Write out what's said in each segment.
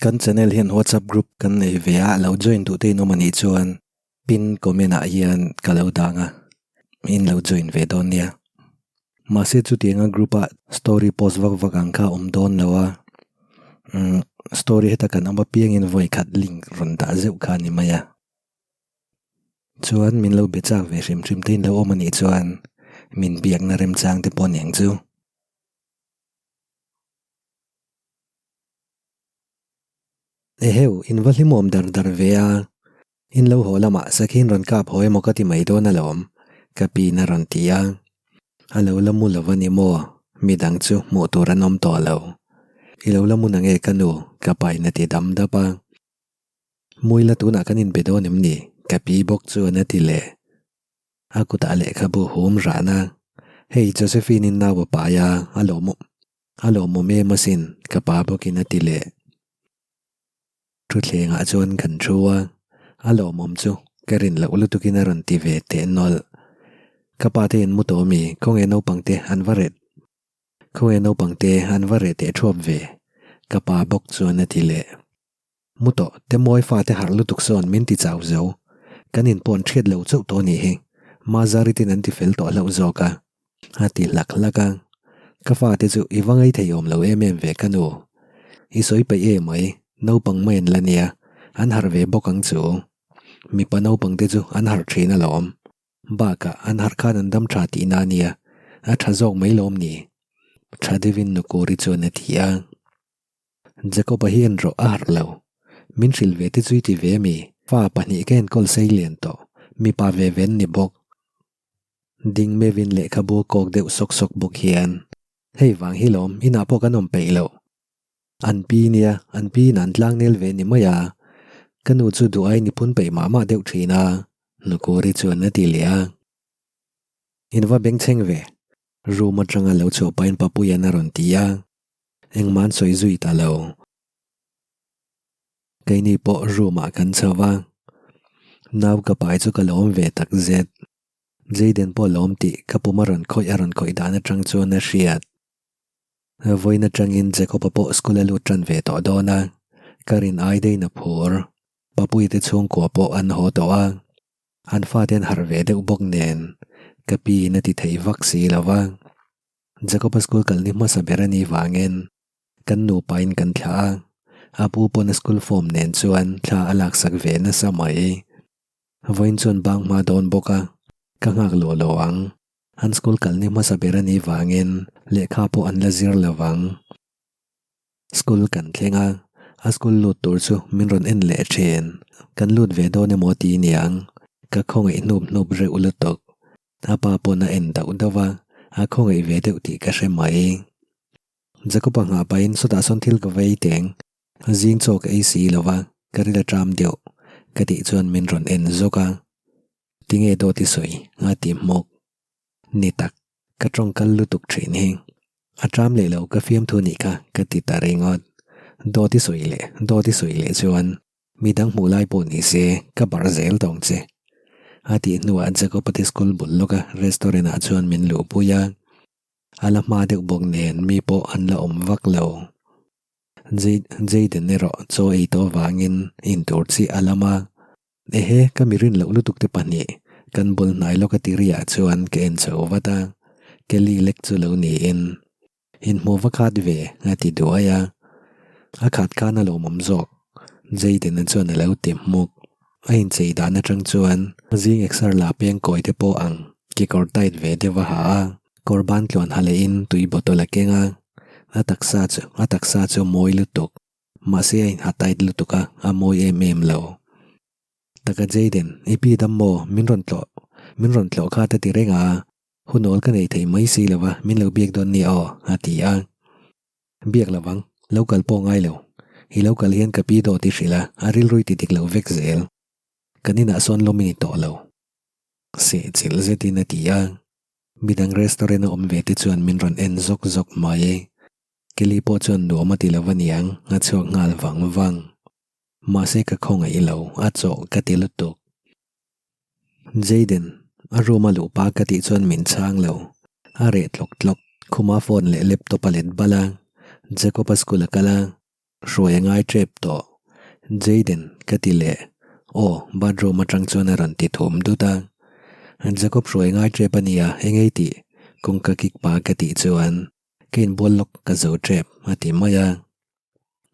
Kan channel hian WhatsApp group kan nei ve a, lo join duh te in awm a nih chuan pin comment ah hian ka lo dang a, in lo join ve dawn nia. Mahse chutianga group ah story post vak vak ang kha a awm dawn lo a, umm story heta kan awm apiangin vawi khat link rawn dah zeuh kha a ni mai a. Chuan min lo be chak ve hrim hrim te in lo awm a nih chuan min biakna remchang te pawh a ni ang chu. Eheu, in va hlimawm dar dar ve a, in lo haw lamah sakhin rawn kap haw emaw ka ti mai dawn alawm, ka piin a rawn ti a. A lo la mu lo a ni maw? Midang chu hmuh tur an awm tawh lo. I lo la mu na nge ka nu? ka pain a ti dam dap a. Muila tunah kan inbe dawn em ni? ka pi bawk chuan a ti leh. A kutah lehkhabu hum rahna, Hei Josephine-in nau a pai a, a lawmawm. A lawmawm em asin, ka pa bawkin a ti leh. Thuthlengah chuan kan thu a, a lawmawm chu ka rin loh lutukin a rawn ti ve teh nawlh. Ka pa te in mu tawh ami, khawnge naupang te an va reh khawnge naupang te an va reh teh thuap ve, ka pa bawk chuan a ti leh. Mu tawh, te mawi fate harh lutuk sawn min ti chau zo. Kan inpawn thiat lo chauh tawh a nih hi, Mazari ten an ti fel tawh hlauh zawk a. A ti hlak hlak a, Ka fate chu i va ngaithei awm lo em em ve ka nu. I sawi peih em mai, naupang mai an la nia, an harh ve bawk ang chu. Mipa naupang te chu an harh thin alawm. Bakah an harh khan an dam tha tihna a nia, a tha zawk mai lawm ni? Tha deuhin Nukuri chuan a ti a. Jacob-a hi en rawh a harh lo. Min hrilh ve te chu i ti ve mi? Fa pahnih ka enkawl sei lian tawh, mipa ve ve an ni bawk. Ding mevin lehkhabu kawk deuh sawk sawk bawk hian, Hei vang hi lawm, inah pawh kan awm peih loh. An pi nia, an pi in an tlang nel ve ni mai a. Ka nu chu duh aiin i phun peih mah mah deuh thin a, Nukuri chuan a ti leh a. In va bengchheng ve, room atanga lo chhuah pahin Papuia'n a rawn ti a. Engmah an sawi zui ta lo. Keini pawh room ah kan chho va, nau ka pai chu ka lawm ve tak zet. Jayden pawh lawm tih ka pum a rawn khawih a rawn khawih dan atang chuan a hriat. Vawiin atangin Jacob-a pawh school a lut tan ve tawh dawn a, ka rin ai deiin a phur. Papuite chhungkua pawh an haw tawh a, an fate an harh ve deuh bawk nen ka pi in a ti thei vak si lo va. Jacob-a school kal ni hmasa ber a nih vangin kan nupain kan thlah a, a pu pawn a school form nen chuan thla a laksak ve nasa mai. Vawiin chuan bang hma dawn bawk a, ka nghak luah lo ang. An school kal ni hmasa ber a nih vangin lehkha pawh an la zir lo vang. School kan thleng a, a school lut tur chu min rawn en leh thin. Kan lut ve dawn emaw ti niang, ka khawngaih hnup hnup reuh lutuk. A pa pawn a en dauh dauh a, a khawngaih ve deuh tih ka hre mai. Jacob-a nghah pahin sawtah sawn thil ka vei teng, zing chaw ka ei si lo va, ka ril a ṭam deuh, ka tih chuan min rawn en zawk a. Tinge dawt i sawi? a ti hmawk. Ni tak, ka tawngkal lutuk ṭhin hi. A ṭam leh lo ka fiamthu nih kha ka ti ta ringawt. Dawt i sawi leh dawt i sawi leh chuan Midang hmuh lai pawh ni se, ka barh zel tawng che. A tih hnuah Jacobate school bul lawka restaurant ah chuan min luhpui a. A la hma deuh bawk nen mi pawh an la awm vak lo. Jayden erawh chaw ei tawh vangin intur chi a lam a. Ehe, ka mi rin loh lutuk te pahnih kan bul hnai lawka tiriah chuan ka en chho vat a. Kelly lek chu lo niin. Inhmuh va khat ve a ti duai a, a khat khan a lawmawm zawk. Jayden-a chuan a lo ti hmuk. A inchei dan atang chuan zing exer la peng kawi te pawh ang kekawr tight ve deuh a ha a, kawr ban tluan ha lehin tui bottle a keng a, a taksa chu a taksa chu a mawi lutuk. Mahse a inha tight lutuk a, a mawi em em lo. Taka Jayden, i pi dam maw? Min rawn tlawh min rawn tlawh kha ta ti reng a. Hunawl ka nei thei mai si lo va, min lo biak dawn nia aw, a ti a. Biak lo vang, lo kal pawh ngai lo. I lo kal hian ka pi dawt i hrilh a, a rilru i ti dik lo vek zel. Kan inah sawn lawm i ni tawh lo. Seh chilh zetin a ti a. Midang restaurant a awm ve te chuan min rawn en zawk zawk mai. Kelly pawh chuan nuam a ti lo va niang, a chhuak nghal vang vang. Mahse ka khawngaih lo, a chawh ka ti lutuk. Jayden, a room a luh pa ka tih chuan min chhang lo. A reh tlawk tlawk. Khuma phone leh laptop a let bal a. Jacob-a school a kal a. Hruai a ngai tep tawh. Jayden, ka ti leh. Aw, bathroom atang chuan a rawn ti thum dut a. Jacob hruai a ngai tep a nia, eng ei tih? Kawngka kik pa ka tih chuan ka inbual lawk ka zo tep a ti mai a.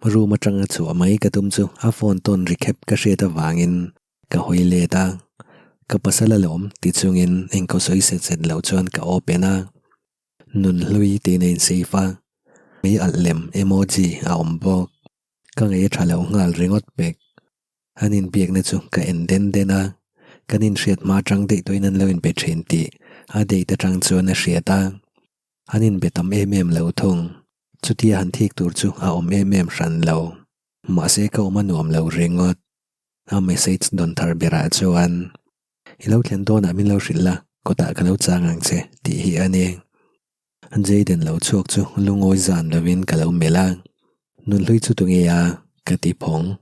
Room atanga chhuah mai ka tum chu a phone tawn ri khep ka hriat avangin ka hawi let a. Ka pasal a lawm ti chungin engkaw sawi set set loh chuan ka open a. Nunhlui tiin a insave a, mei alh lem emoji a awm bawk. Ka ngei a tha lo nghal ringawt pek. An inbiakna chu ka en den den a, kan inhriat hma atang daih tawhin an lo inbe thin tih a date atang chuan a hriat a. An inbe tam em em lo thung. Chutia han thik tur chu a awm em em hran lo. Mahse ka awm a nuam lo ringawt. A message dawn thar berah chuan. I lo thlen dawnah min lo hrilh la, kawtah ka lo chang ang che tih hi a ni. Jayden lo chhuak chu lungawi zan lovin ka lo melh a, Nunhlui chu tunge a? ka ti phawng.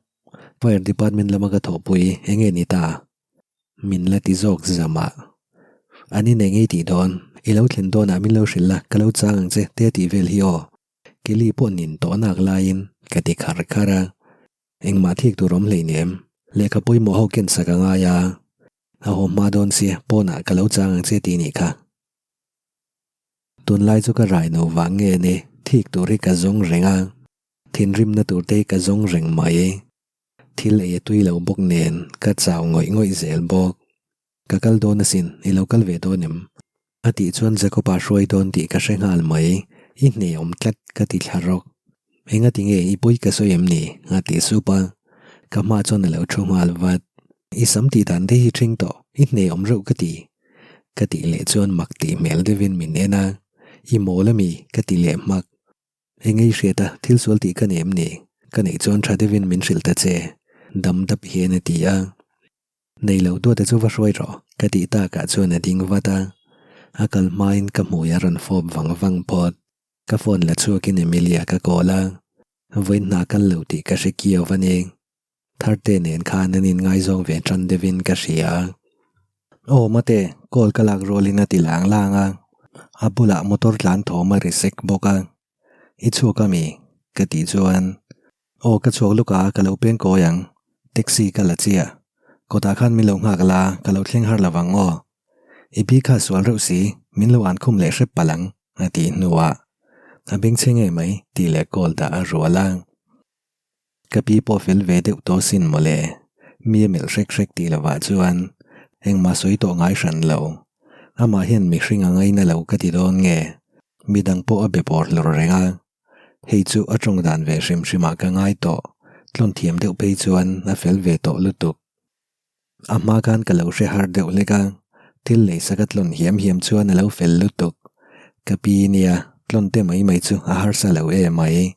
Fire department lama ka thawhpui eng nge ni ta? Min la ti zawk zamah. An in eng ei tih dawn? I lo thlen dawnah min lo hrilh la, ka lo chang ang che te a tih vel hi aw. Kelly pawh nin tawh nak laiin ka ti khar khar a. Engmah thik tur awm hleinem, lehkha pawimawh ho ken sak a ngai a, a haw hma dawn sia pawnah ka lo chang ang che tih nih kha. Tunlai chu ka rai no vang nge ni, thik tur hi ka zawng reng a, thinrimna tur te hi ka zawng reng mai. Thil ei a tui lo bawk nen ka chau ngawih ngawih zel bawk. Ka kal dawn asin, i lo kal ve dawn em? A tih chuan Jacob-a hruai dawn tih ka hre nghal mai, i hne awm tlat ka ti thla rawk. Engati nge i pawi ka sawi em ni? a ti sup a, ka hma chuan a lo thu nghal vat. I sam tih dan te hi ṭhing tawh, i hne awm reuh ka ti. Ka tih leh chuan mak tih hmel deuhin min en a, i mawl ami? ka ti leh hmak. Engei hriat a, thil sual tih ka nei em ni? Ka neih chuan ṭha deuhin min hrilh ta che, dam dap hian a ti a. Nei lo duata chu va hruai rawh, ka tih takah chuan a ding vat a. A kal hmain ka hmui a rawn fawp vang vang phawt. Ka phone la chhuakin Emilia ka call a, vawiin hna kal lo tih ka hre kiau a ni. Tharte nen khan an inngaizawng ve tan deuhin ka hria. Aw mate, call ka lak rualin a ti lang lang a, a bulah motor tlan thawm a ri sek bawk a. I chhuak a mi? ka tih chuan Aw ka chhuak luk a, ka lo peng kawi ang. Taxi ka la chiah. Kawtah khan min lo nghak la, ka lo thleng har lovang aw. I bi kha sual reuh si, min lo an khum leh hrep palh ang, a tih hnuah a bengchhe ngei mai tih leh call dah a rual a. Ka pi pawh fel ve deuh tawh sin mawle, mi a melh hrek hrek tih lovah chuan engmah sawi tawh ngai hran lo. Amah hian mihring a ngaina lo ka ti dawn nge, midang pawh a be pawr hlur reng a. Hei chu a tawng dan ve hrim hrimah ka ngai tawh, tlawn thiam deuh phei chuan a fel ve tawh lutuk. A hma khan ka lo hre har deuh hlek a, thil lei sak a tlawn hiam hiam chuan a lo fel lutuk. Ka pi nia, tlawn te mai mai chu a harsa lo em mai.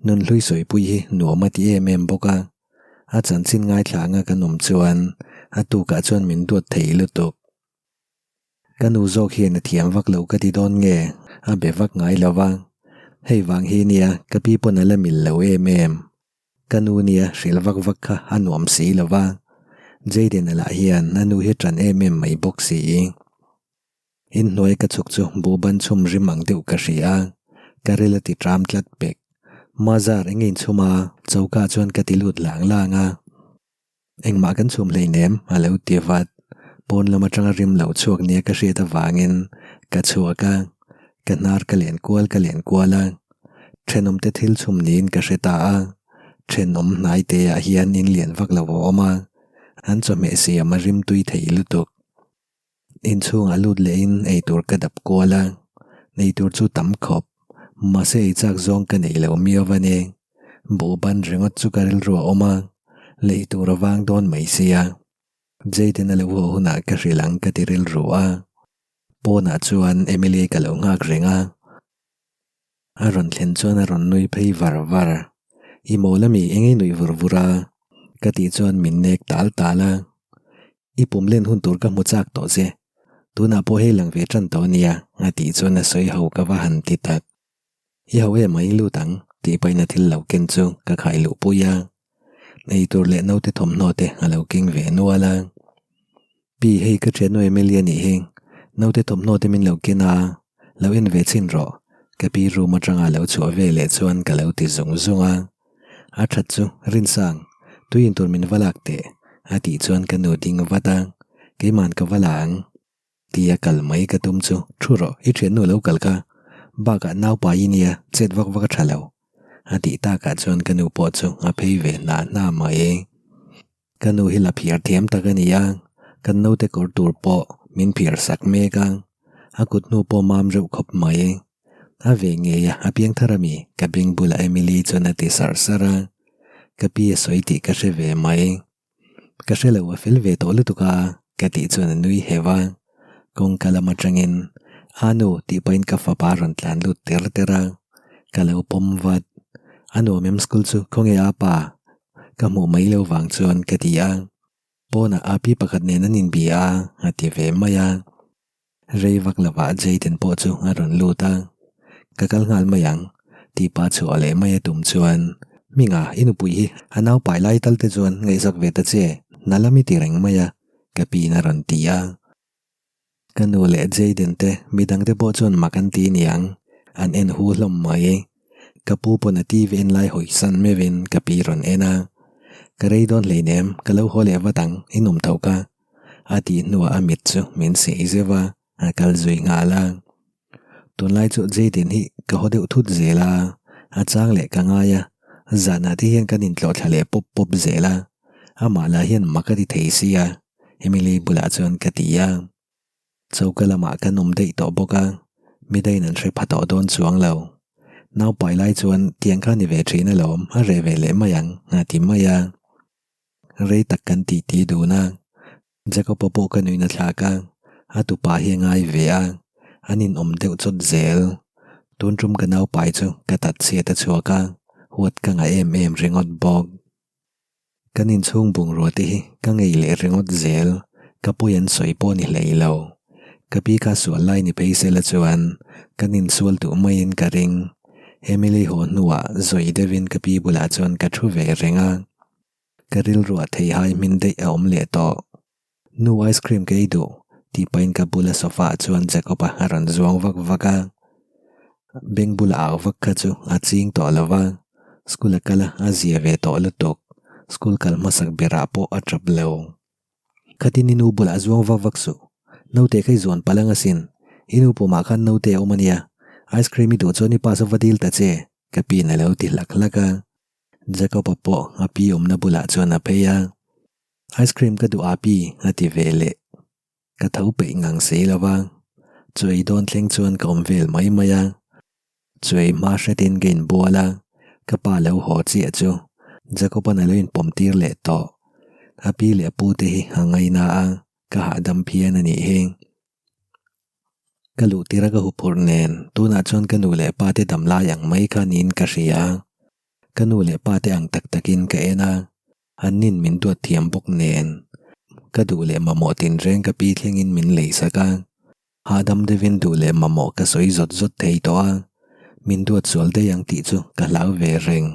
Nunhlui sawipui hi nuam a ti em em bawk a, a chanchin ngaithla anga kan awm chuan a tukah chuan min duat thei lutuk. Ka nu zawk hian a thiam vak lo ka ti dawn nge a be vak ngai lo va, hei vang hi nia ka pi pawn a la mil lo em em. Ka nu nia hrilh vak vak kha a nuam si lo va, Jayden-a lah hian a nu hi a ṭan em em mai bawk si. Inhnuai ka chhuk chu buhban chhum rim ang deuh ka hria a, ka ril a ti ṭam tlat pek. Mazar eng inchhum a, choka chuan ka ti lut lang lang a. Engmah kan chhum hleinem a lo ti vat. Pawn lam atanga rim lo chhuak nia ka hriat avangin ka chhuak a, ka hnar ka len kual ka len kual a. Thenawmte thil chhum niin ka hre ta a, thenawm hnai te ah hian in lian vak lo a awm a, an chawhmeh siam a rim tui thei lutuk. Inchhungah lut lehin eitur ka dap kual a, eitur chu tam khawp, mahse ei chak zawng ka nei lo miau a ni. Buhban ringawt chu ka rilru a awm a, lei tur a vang dawn mai sia. Jayden a lo haw hunah ka hrilh ang ka ti rilru a. Pawnah chuan Emily ka lo nghak reng a. A rawn thlen chuan a rawn nui phei var var. I mawl ami eng ei nuih vur vur a? Ka tih chuan min nek tal tal a. I pum len hun tur ka hmu chak tawh che. Tunah pawh hei lang ve tan tawh ania a tih chuan a sawi ho ka va han ti tak. I ho em mai lut ang tih pahin a thil lo ken chu ka khai luh pui a. Eitur leh naute thawmhnaw te a lo keng ve nual a. Pi hei ka thiannu Emily a nih hi, naute thawmhnaw te min lo ken a, lo en ve chhin rawh ka pi room atanga lo chhuah ve leh chuan ka lo ti zung zung a. A that chu, Rinsang, tui in tur min va lak teh, a tih chuan ka nu ding vat a, keiman ka va la ang. Tia kal mai ka tum chu, Thu rawh, i thiannu lo kal kha, bakah naupai i nia, chet vak vak a tha lo, a tih takah chuan ka nu pawh chu a phei ve hna hna mai. Ka nu hi la phiar thiam tak a ni a, kan naute kawr tur pawh min phiar sak mek a, a kut hnu pawh mam reuh khawp mai. A ve ngei a, a piang thar a mi? Ka beng bulah Emily chuan a ti sarh sarh a, ka pi a sawi tih ka hre ve mai. Ka hre lo, a fel ve tawh lutuk a, ka tih chuan a nui heuh a. Kawngka lam atangin, A nu tih pahin ka fapa a rawn tlan lut ter ter a, ka lo pawm vat. A nuam em school chu khawnge a pa? Ka hmuh mai lo vang chuan ka ti a. Pawnah a pi pakhat nen an inbia a, a ti ve mai a. Rei vak lovah Jayden pawh chu a rawn lut a, Ka kal nghal mai ang, tih pa chhuah leh mai a tum chuan, Hminga, i nupui hi a nau pai lai tal te chuan ngaihzak ve ta che, hna lam i ti reng mai a, ka piin a rawn ti a. Ka nu leh Jayden te midang te pawh chuan mak an ti niang, an en hu hlawm mai. Ka pu pawn a TV en lai hawi san meuhin ka pi rawn en a, Ka rei dawn hleinem, ka lo haw leh vat ang, i nawm tho ka. A tih hnuah a mit chu min sei zeuh a, a kal zui nghal a. Tunlai chu Jayden hi ka haw deuh thut zel a, a chang leh ka ngai a, zanah te hian kan intlawh thla leh pawp pawp zel a, amah lah hian mak a ti thei sia, Emily bulah chuan ka ti a. Choka lamah kan awm daih tawh bawk a, midaiin an hre pha tawh dawn chuang lo. Naupai lai chuan tiang kha ni ve thin alawm, a reh ve leh mai ang, a ti mai a. Rei tak kan tih ti dun a, Jacob-a pawh ka nuihna thlak a, a tupa hi a ngai ve a, an inawm deuh chawt zel. Tun tum ka naupai chu ka tat chhiat a chhuak a, huat ka ngah em em ringawt bawk. Kan inchhung bungrua te hi ka ngei leh ringawt zel, ka pawi an sawi pawh ni hlei lo. Ka pi kha sual lai ni phei sela chuan kan insual duh maiin ka ring. Emily haw hnuah zawi deuhin ka pi bulah chuan ka thu ve reng a. Ka rilruah theihai hmin daih a awm leh tawh. Nu ice cream ka ei duh tih pahin ka bula sofa ah chuan Jacob-a a rawn zuang vak vak a. Beng bula au vak kha chu a ching tawh lo va, school a kal a a zia ve tawh lutuk. School kal hmasak berah pawh a tap lo. Khatin i nu bulah zuang vak vak suh. Naute kha i zuan palh ang asin. I nu pumah khan naute a awm a nia. Ice cream i duh chuan i pa saw va dil ta che, ka piin a lo ti hlak hlak a. Jacob-a pawh a pi awmna bulah chuan a phei a. Ice cream ka duh a pi, a ti ve leh. Ka tho peih ngang si lo va. Chuai dawn thleng chuan ka awm vel mai mai a. Chuai hma hretin ka inbual a, ka pa lo haw chiah chu Jacob-a'n a lo inpawm tir leh tawh. A pi leh a pu te hi a ngaina a, ka hahdam phian a nih hi. Ka luh tir a ka huphurh nen tunah chuan ka nu leh pa te dam lai ang mai kha niin ka hria. Ka nu leh pa te ang tak takin ka en a, an nin min duat thiam bawk nen ka duh leh mamawh tinreng ka pi thlengin min lei sak a. Hahdam deuhin duh leh mamawh ka sawi zawt zawt thei tawh a, min duat sual daih ang tih chu ka hlau ve reng.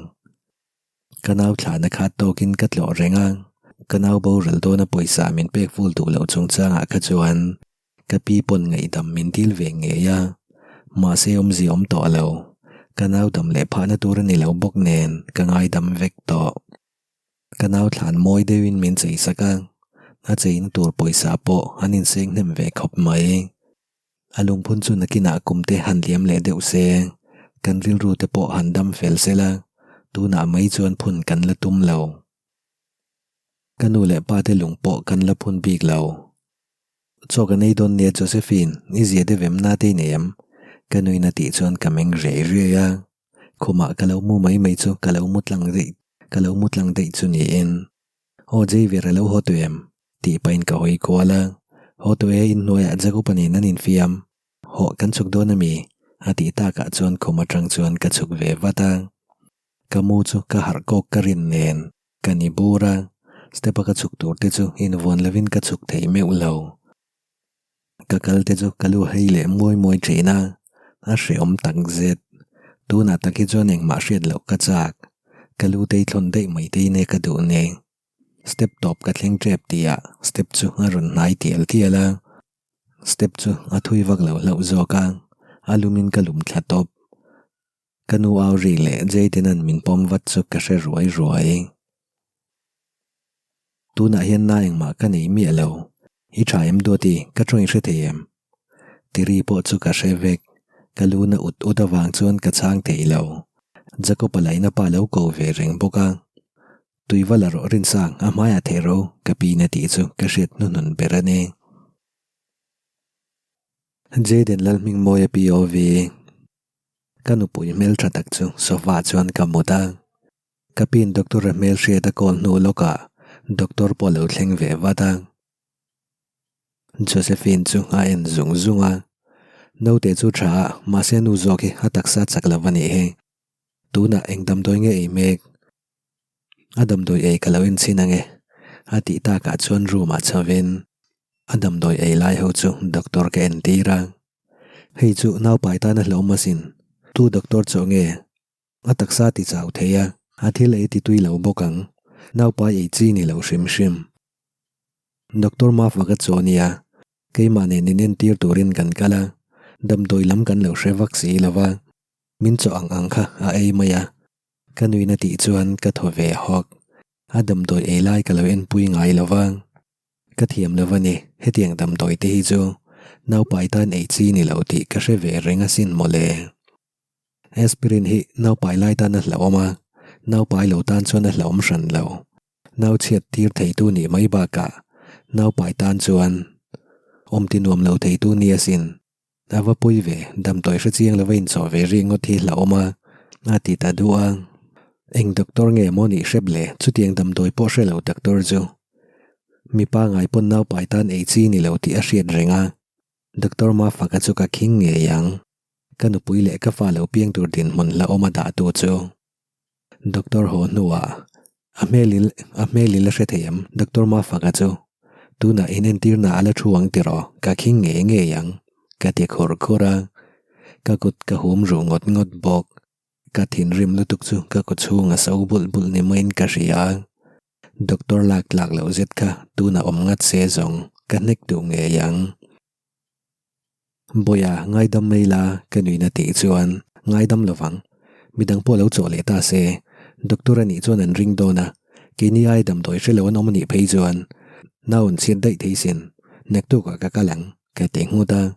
Ka nau thlahna kha tawkin ka tlawh reng a, ka nau boral dawna pawisa min pek ful duh loh chungchangah kha chuan ka pi pawn ngaihdam min dil ve ngei a, mahse awmzia awm tawh lo, ka nau dam leh phahna tur a ni lo bawk nen ka ngaidam vek tawh. Ka nau thlan mawi deuhin min chei sak a, a cheina tur pawisa pawh an inseng hnem ve khawp mai. A lungphun chu nakinah kum te han liam leh deuh se, kan rilru te pawh han dam fel sel a, tunah mai chuan phun kan la tum lo. Ka nu leh pa te lung pawh kan la phun bik lo. Chaw ka nei dawn nia Josephine, i zia deuh em na te i nei em? Ka nuin a tih chuan ka meng riai riai a, khumah ka lo mu mai mai chu ka lo mu tlang daih ka lo mu tlang daih chu niin. Aw Xavier a lo haw tawh em? Tih pahin ka hawi kual a, haw tawh e inhnuaiah Jacob-a nen an infiam. Hawh kan chhuk dawn a mi? A tih takah chuan khum atang chuan ka chhuk ve vat a. Ka mu chu ka harh kawk ka rin nen ka ni bur a, step a ka chhuk tur te chu invuan lovin ka chhuk thei meuh lo. Ka kal te chu ka lu hei leh muai muai thin a, a hrehawm tak zet. Tunah tak hi chuan engmah hriat loh ka chak. Ka lu tei thlawn daih mai te in e ka duh ni. Step tawp ka thleng tep tihah step chu a rawn hnai tial tial a. Step chu a thui vak lo hlauh zawk a, a lumin ka lum thla tawp. Ka nu au ri leh Jayden-a'n min pawm vat chu ka hre ruai ruai. Tunah hian na engmah ka nei miah lo. I tha em Duati, ka tawng i hre thei em? Tiri pawh chu ka hre vek. Ka lu na ut ut avang chuan ka chhang thei lo. Jacob-a laina pa lo ko ve reng bawk a. Tui va la rawh Rinsang, a hmaiah theh ro, ka pin a tih chu ka hriat hnuhnun ber a ni. Jayden Lalhmingmawia POV. Ka nupui hmeltha tak chu sofa chuan ka mut a. Ka pin doctor a hmelhriat a call hnu lawkah doctor pawh a lo thleng ve vat a. Josephine chu a en zung zung a. Naute chu tha a, mahse nu zawk hi a taksa chak lo a nih hi. Tunah eng damdawi nge ei mek? A damdawi ei ka lo enchhin ange a tih takah chuan room ah chhovin a damdawi ei lai ho chu doctor ka entir a. Hei chu naupai tana hlauhawm asin, tu doctor chawh nge? A taksa ti chau thei a, a thil ei ti tui lo bawk ang, naupai ei chi ni lo hrim hrim. Doctor Mafaka chaw nia, keimah nen inentir turin kan kal a, damdawi lam kan lo hre vak si lo va, min chawh ang ang kha a ei mai a, ka nuin a tih chuan ka thaw ve hawk. A damdawi ei lai ka lo enpui ngai lo va. Ka thiam lo a ni, hetiang damdawi te hi chu naupai tan ei chi ni lo tih ka hre ve reng asin mawle. Aspirin hi naupai lai tan a hlauhawm a, naupai lo tan chuan a hlauhawm hran lo. Nau chhiat tir theitu nih mai bakah naupai tan chuan awm ti nuam lo theitu ni asin. A va pui ve, damdawi hre chiang lova inchawh ve ri ngawt hi hlauhawm a, a ti ta duh a. Eng doctor nge maw nih hrep le, chutiang damdawi pawh hre lo doctor chu. Mipa ngai pawn naupai tan ei chi ni lo tih a hriat reng a, doctor Mafaka chu ka khing ngei ang. Ka nupui leh ka fa lo piang tur dinhmun hlauhawm a dah tu chu. Doctor haw hnuah a hmel il a hmel il a hre thei em Doctor Mafaka chu tunah inentirna a la thu ang tiraw ka khing ngei ngei ang ka ti khur khur a, ka kut ka hum ruh ngawt ngawt bawk. Ka thinrim lutuk chu ka kut chhung a so bulh bulh ni maiin ka hria a, Doctor lak tlak loh zet kha tunah awm ngat se zawng ka hnek duh ngei ang. Bawiha, ngaidam mai la, ka nuihna tih chuan ngaidam lovang. Midang pawh lo chawh leh ta se, doctor a nih chuan an ring dawn a, keini ai damdawi hre lo an awm a nih phei chuan nau an chhiat daih thei sin, naktukah ka kal ang, ka ti nghut a.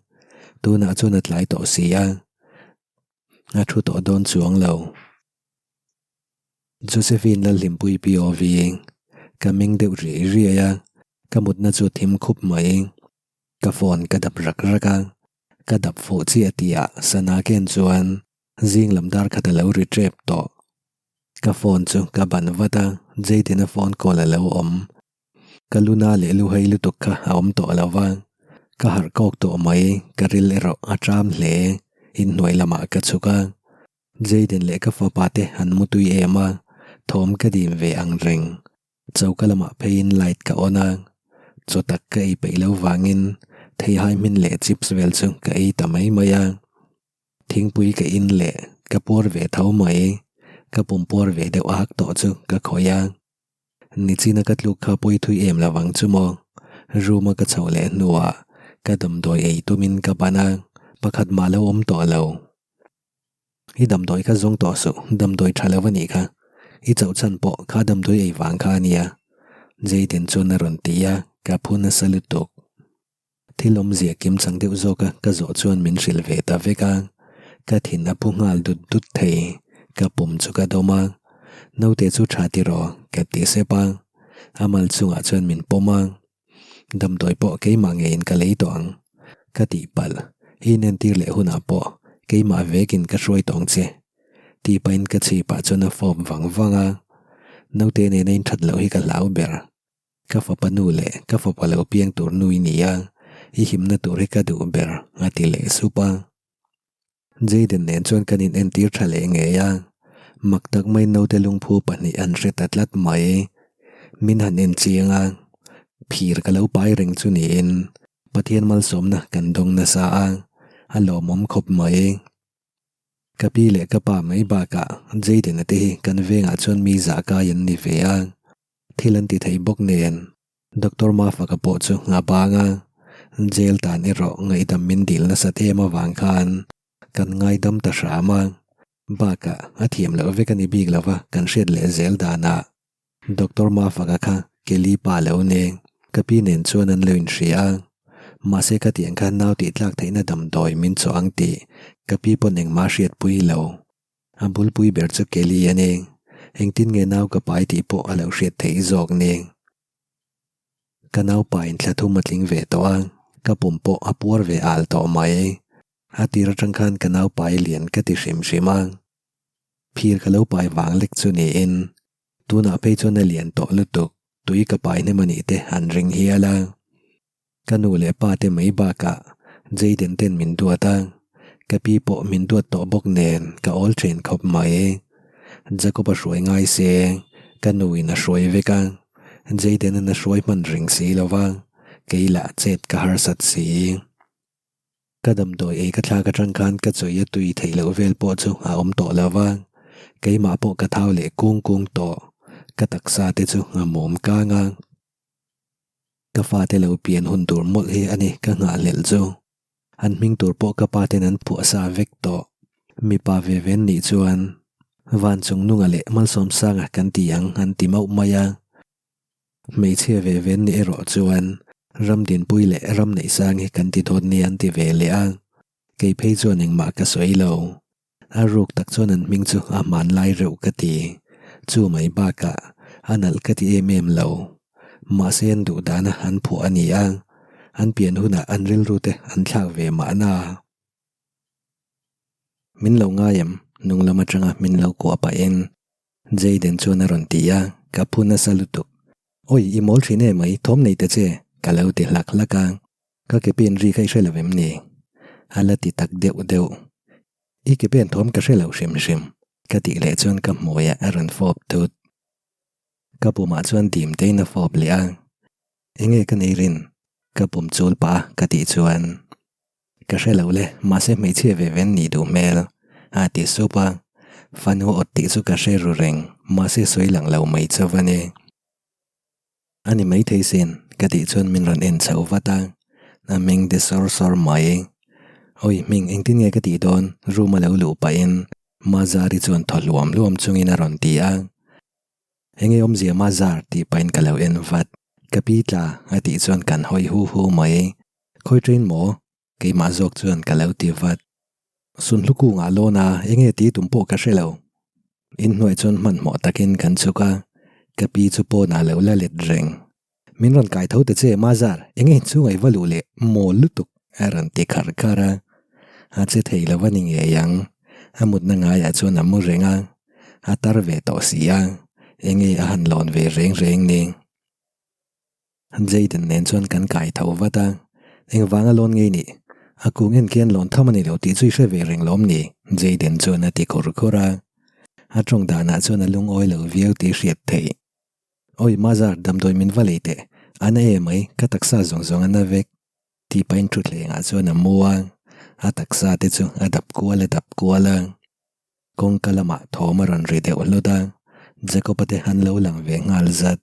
Tunah chuan a tlai tawh si a, a thu tawh dawn chuang lo. Josephine Lalhlimpui POV, Ka meng deuh riai riai a, ka mutna chu a thim khup mai. Ka phone ka dap rak rak a, ka dap fuh chiah tihah sana ken chuan zing lam dar khat a lo ri tep tawh. Ka phone chu ka ban vat a, Jayden-a phone call a lo awm. Ka luna leh luhai lutuk kha a awm tawh lo va, ka harh kawk tawh mai, ka ril erawh a ṭam hle, inhnuai lamah ka chhuk a. Jayden leh ka fapa te an mu tui em a, thawm ka dim ve ang reng. Choka lamah pheiin light ka on a, chaw tak ka ei peih lo vangin theihai hmin leh chips vel chu ka ei ta mai mai a. Thingpui ka in leh ka puar ve tho mai, ka pum puar ve deuh ak tawh chu ka khawih a. Nichina ka tluk kha pawi thui em lo vang chu maw? Room a ka chhoh leh hnuah ka damdawi ei tumin ka ban a, pakhat mah lo awm tawh lo. I damdawi kha zawng tawh suh, damdawi tha lo a nih kha. I chauh chhan pawh kha damdawi ei vang kha a nia. Jayden chuan a rawn ti a, ka phu nasa lutuk. Thil awmzia kim chang deuh zawka ka zawh chuan min hrilh ve ta vek a, ka thin a phu nghal dut dut thei. Ka pum chu ka dawm a, naute chu tha tiraw ka ti sep a, a mal chungah chuan min pawm a. Damdawi pawh keimah ngeiin ka lei tawh ang. Ka tihpalh, i inentir leh hunah pawh keimah vekin ka hruai tawh ang che. Tih pahin ka chhipah chuan a fawp vang vang a. Naute nena inthat loh hi ka hlau ber. Ka fapa nu leh ka fapa lo piang tur nu i ni a, i himna tur hi ka duh ber, a ti leh sup a. Jayden nen chuan kan in entir tha leh ngei a, mak tak mai naute lungphu pahnih an hre ta tlat mai. Min han en chiang a, phir ka lo pai reng chu niin Pathian malsawmna kan dawng nasa a, a lawmawm khawp mai. Ka pi leh ka pa mai bakah Jayden-a te hi kan vengah chuan mi zah kai an ni ve a, thil an ti thei bawk nen. Doctor Mafaka pawh chu a bang a, jail tan erawh ngaihdam min dil nasat em avang khan kan ngaidam ta hram a. Bakah a thiam loh vek a ni bik lova kan hriat leh zel danah Doctor Mafaka kha Kelly pa lo ni. Ka pi nen chuan an lo inhria a. Mahse ka tiang khan nau tih tlak theihna damdawi min chawh ang tih ka pi pawn engmah hriatpui lo. A bulpui ber chu Kelly a ni. Engtin nge nau ka pai tih pawh a lo hriat theih zawk ni. Ka nau pain thla thum a tling ve tawh a, ka pum pawh a puar ve al tawh mai. A tir atang khan ka nau pai lian ka ti hrim hrim a. Phir ka lo pai vang lek chu niin tunah phei chuan a lian tawh lutuk, tui ka pai hnem a nih te an ring hial a. Ka nu leh pa te mai bakah Jayden ten min duat a, ka pi pawh min duat tawh bawk nen ka awl thin khawp mai. Jacob a hruai ngai se, ka nu in a hruai vek a, Jayden an a hruai hman reng si lo va, kei lah chet ka harsat si. Ka damdawi ei ka thlak atang khan ka chawi a tui theih loh vel pawh chu a awm tawh lo va, keimah pawh ka thau leh kung kung tawh, ka taksa te chu a mawm kang a. Ka fate lo pian hun tur mawlh hi a ni ka nghahhlelh chu. An hming tur pawh ka pa ten an phuah sa vek tawh. Mipa ve ven nih chuan Van chung nunga leh Malsawmsanga kan ti ang an ti mauh mai a. Hmeichhia ve ven nih erawh chuan Ramdinpui leh Ramneihsang hi kan ti dawt nia an ti ve leh a. Kei phei chuan engmah ka sawi lo. A ruk tak chuan an hming chu a hmanlai reuh ka ti. Chu mai bakah a nalh ka ti em em lo. Mahse an duh dana an phuah a ni a, an pian hunah an rilru te an thlak ve mahna. Min lo ngai em? Hnung lam atanga min lo kuah pahin Jayden chuan a rawn ti a, ka phu nasa lutuk. Awi, i mawl thin em mai, thawm nei ta che, ka lo ti hlak hlak a. Ka ke pen ri kha i hre lo em ni? A la ti tak deuh deuh. I ke pen thawm ka hre lo hrim hrim, ka tih leh chuan ka hmuiah a rawn fawp thut. Ka pumah chuan dim tein a fawp leh a. Enge ka nei rin? Ka pum chul pah a ka tih chuan. Ka hre lo le, mahse hmeichhia ve ven nih duh hmel, a ti sup a. Fanu awt tih chu ka hre ru reng, mahse sawi lang lo mai chauh a ni. A ni maithei sin, ka tih chuan min rawn en chho vat a, a meng de sawr sawr mai. Awi hming engtin nge ka tih dawn? Room a lo luh pahin Mazari chuan thaw hluam hluam chungin a rawn ti a. Enge awmzia Mazar tih pahin ka lo en vat. Ka pi tla a tih chuan kan hawi hu hu mai. Khawi train maw? Keimah zawk chuan ka lo ti vat. Sunhlu kungah lawn a, enge ti tum pawh ka hre lo. Inhnuai chuan hmanhmawh takin kan chhuk a, ka pi chu pawnah lo la let reng. Min rawn kai tho ta che Mazar, enge inchhunga i va luh leh mawl lutuk a rawn ti khar khar a. A che thei lo a ni ngei ang. A mutna ngaiah chuan a mu reng a, a tar ve tawh si a, enge a han lawn ve reng reng ni. Jayden nen chuan kan kai tho vat a, engvanga lawn ngei nih? A kung en khian lawn tham a ni lo tih chu i hre ve reng lawm ni? Jayden chuan a ti khur khur a, a tawng danah chuan a lungawi lo viau tih hriat theih. Awi Mazar, damdawi min va lei teh, a na em mai, ka taksa zawng zawng a na vek. Tih pahin thutthlengah chuan a mu a, a taksa te chu a dap kual a dap kual a. Kawngka lamah thawm a rawn ri deuh hlut a, Jacob-a te an lo lang ve nghal zat.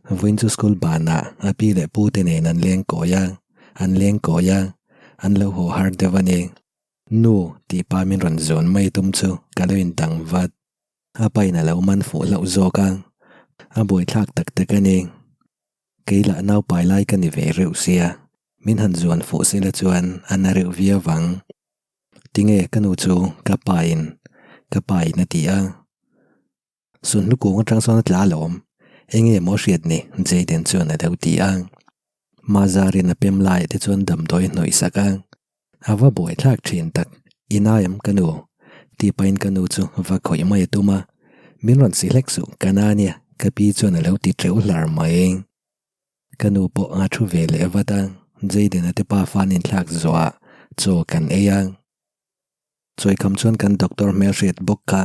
Vawiin chu school banah a pi leh pu te nen an leng kawi a, an leng kawi a, an lo haw har deuh a ni. Nu, tih pa min rawn zawn mai tum chu ka lo indang vat. A pain a lo man fuh hlauh zawk a, a buaithlak tak tak a ni. Kei lah naupai lai ka ni ve reuh sia, min han zuan fuh sela chuan a na reuh viau vang. Tinge ka nu chu ka pain ka pain a ti a. Sunhlu kung atang sawn a tla alawm. Enge maw hriat ni? Jayden chuan a lo ti a. Mazarin a pem laiah te chuan damdawi a hnawih sak a. A va buaithlak thin tak, i nai am ka nu? Tih pahin ka nu chu va khawih mai a tum a. Min rawn si hlek suh, ka na ania, ka pi chuan a lo ti teuh hlar mai. Ka nu pawh a thu ve leh vat a, Jayden-a te pa fan inthlak zawhah chaw kan ei a. Chawikham chuan kan doctor hmelhriat bawk kha.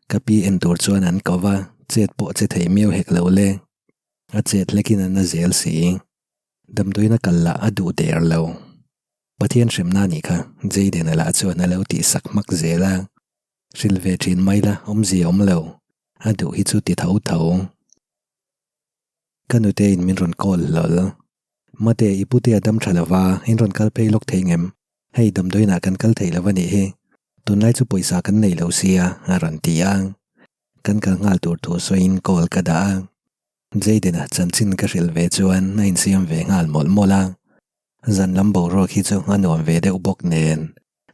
Ka pi en tur chuan an ko va, chet pawh che thei miau hek lo le. A chet hlekin a na zel si. Damdawiin a kal lah a duh der lo. Pathian hremna a nih kha, Jayden-a lah chuan a lo tih sak hmak zel a. Hrilh ve thin mai la, awmzia awm lo. A duh hi chu ti tho tho. Ka nute in min rawn call hlawl. Mate, i pute a dam tha lo va, in rawn kal phei lawk thei ngem? Hei, damdawiinah kan kal thei lo a nih hi. Tunlai chu pawisa kan nei lo sia a rawn ti a. Kan kal nghal tur thu sawiin call ka dah a. Jayden-a chanchin ka hrilh ve chuan a insiam ve nghal mawlh mawlh a. Zan lam boruak hi chu a nuam ve deuh bawk nen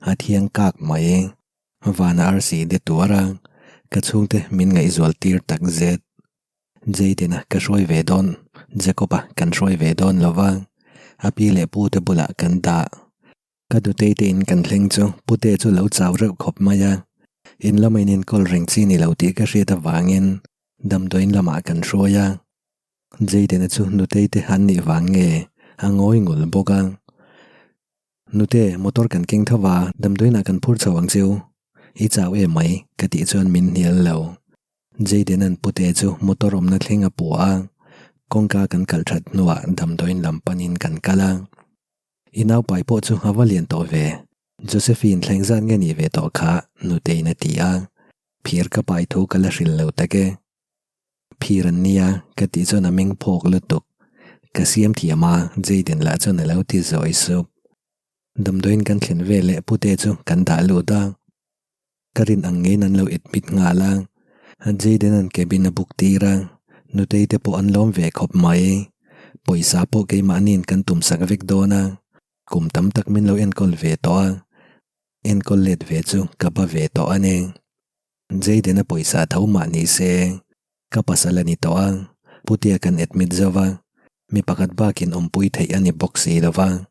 a thiang kak mai. Vana arsi de tuar a, ka chhungte min ngaihzual tir tak zet. Jayden-a ka hruai ve dawn, Jacob-a kan hruai ve dawn lo va, a pi leh pu te bulah kan dah. Ka nutei te in kan thleng chu pute chu lo chau reuh khawp mai a, in lama in enkawl reng chi ni lo tih ka hriat avangin damdawiin lamah kan hruai a. Jayden-a chu nutei te an nih vang nge a ngawi ngul bawk a. Nute, motor kan keng tho va, damdawiinah kan phur chho ang cheu. I chau em mai, ka tih chuan min hnial lo. Jayden-a'n pute chu motor awmna thleng a puah a, kawngka kan kalh that hnuah damdawiin lam panin kan kal a. I naupai pawh chu a va lian tawh ve. Josephine thleng zat nge nih ve tawh kha Nutei'n a ti a. Phir ka pai thu ka la hrilh lo tak e. Phir an nia ka tih chuan a meng phawk lutuk. Ka siam thiam a, Jayden lah chuan a lo ti zawi sup. Damdawiin kan thlen veleh pute chu kan dah lut a. Ka rin ang ngeiin an lo admit nghal a, Jayden-a'n cabin a book tir a, Nutei te pawh an lawm ve khawp mai. Pawisa pawh keimahniin kan tum sak vek dawn a, kum tam tak min lo enkawl ve tawh a, enkawl let ve chu ka ba ve tawh a ni. Jayden-a pawisa tho mah ni se, ka pasal a ni tawh a, Putea kan admit zo va, mi pakhat bakin awmpui theih a ni bawk si lo va,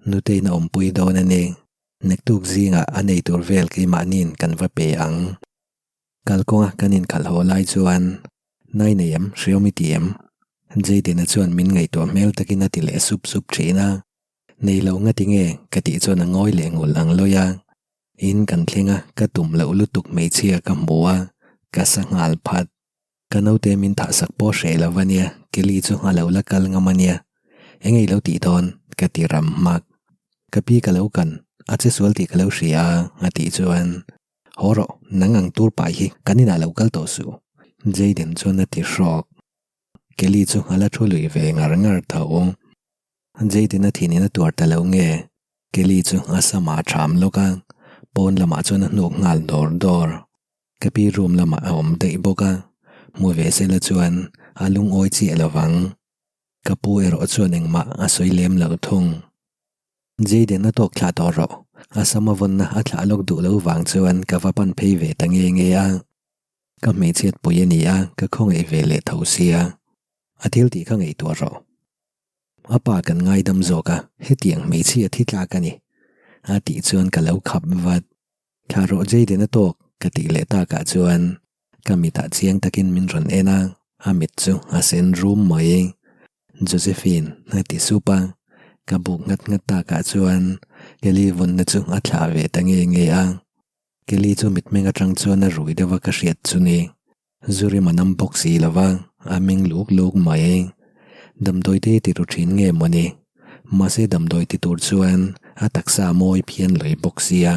Nutei'n a awmpui dawn a ni. Naktuk zingah a nei tur vel keimahniin kan va pe ang. Kalkawnga kan inkhalh haw lai chuan, Nai nei em, hreawm i ti em? Jayden-a chuan min ngaihtuah hmel takin a ti leh sup sup thin a. Nei lo ngati nge? ka tih chuan a ngawi leh ngul ang lawi a. In kan thleng a, ka tum loh lutuk hmeichhia ka hmu a, ka sa nghal phat. Ka naute min thah sak pawh hreh lo ania, Kelly chu a lo la kal ngam ania. Eng ei lo tih dawn? ka ti ram hmak. Ka pi ka lo kan, a che sual tih ka lo hria a, a tih chuan, Haw rawh, nang ang tur pai hi kan inah lo kal tawh suh, Jayden chuan a ti hrawk. Kelly chu a la thu lui ve ngar ngar tho. Jayden a thinin a tuar ta lo nge, Kelly chu a samah a ṭham lawk a, pawn lamah chuan a hnuk nghal dawr dawr. Ka pi room lamah a awm daih bawk a, hmu ve sela chuan a lungawi chiah lo vang. Ka pu erawh chuan engmah a sawi lem lo thung. Jayden a tawk thlah tawh rawh, a sam a vawnna a thlah lawk duh lo vang chuan ka va pan phei ve ta nge nge a. Ka hmeichhiat pui a ni a, ka khawngaih ve leh tho sia. A thil tih kha ngaihtuah rawh. A pa kan ngaidam zawk a, hetiang hmeichhia thi tlak a ni. A tih chuan ka lo khap vat. Thla rawh Jayden a tawk ka tih leh takah chuan ka mitah chiang takin min rawn en a, a mit chu a sen rum mai. Josephine a ti sup a, ka buk nghat nghat takah chuan Kelly vawnna chu a thlah ve ta nge nge a. Kelly chu mitmeng atang chuan a rui deuh a ka hriat chu ni. Zurim a nam bawk si lo va, a meng luk luk mai. Damdawi te ti ru thin nge mawni? Mahse damdawi ti tur chuan a taksa a mawi phian lui bawk sia.